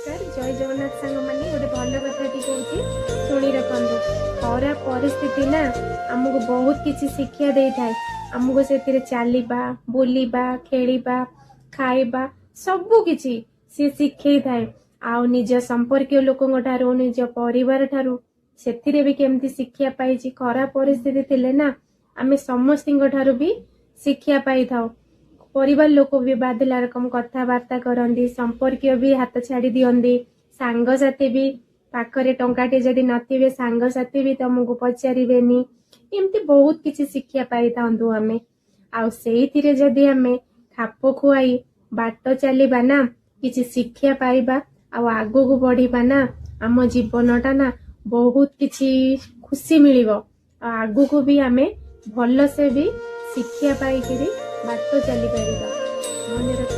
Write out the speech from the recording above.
ନମସ୍କାର, ଜୟ ଜଗନ୍ନାଥ ସାଙ୍ଗମାନେ। ଗୋଟେ ଭଲ କଥାଟି କହୁଛି, ଶୁଣି ରଖନ୍ତୁ। ଖରାପ ପରିସ୍ଥିତି ନା ଆମକୁ ବହୁତ କିଛି ଶିକ୍ଷା ଦେଇଥାଏ। ଆମକୁ ସେଥିରେ ଚାଲିବା, ବୁଲିବା, ଖେଳିବା, ଖାଇବା ସବୁ କିଛି ସିଏ ଶିଖେଇଥାଏ। ଆଉ ନିଜ ସମ୍ପର୍କୀୟ ଲୋକଙ୍କ ଠାରୁ, ନିଜ ପରିବାର ଠାରୁ ସେଥିରେ ବି କେମିତି ଶିକ୍ଷା ପାଇଛି। ଖରାପ ପରିସ୍ଥିତି ଥିଲେ ନା ଆମେ ସମସ୍ତିଙ୍କ ଠାରୁ ବି ଶିକ୍ଷା ପାଇଥାଉ। ପରିବାର ଲୋକ ବି ବାଧିଲା ରକମ କଥାବାର୍ତ୍ତା କରନ୍ତି, ସମ୍ପର୍କୀୟ ବି ହାତ ଛାଡି ଦିଅନ୍ତି, ସାଙ୍ଗସାଥି ବି ପାଖରେ ଟଙ୍କାଟେ ଯଦି ନଥିବେ ସାଙ୍ଗସାଥି ବି ତମକୁ ପଚାରିବେନି। ଏମିତି ବହୁତ କିଛି ଶିକ୍ଷା ପାଇଥାନ୍ତୁ ଆମେ। ଆଉ ସେଇଥିରେ ଯଦି ଆମେ ଖାପ ଖୁଆଇ ବାଟ ଚାଲିବା ନା, କିଛି ଶିକ୍ଷା ପାଇବା ଆଉ ଆଗକୁ ବଢିବା ନା, ଆମ ଜୀବନ ଟା ନା ବହୁତ କିଛି ଖୁସି ମିଳିବ। ଆଉ ଆଗକୁ ବି ଆମେ ଭଲସେ ବି ଶିକ୍ଷା ପାଇକିରି ବାଟ ଚାଲିପାରିବା। ମନେ ରଖ।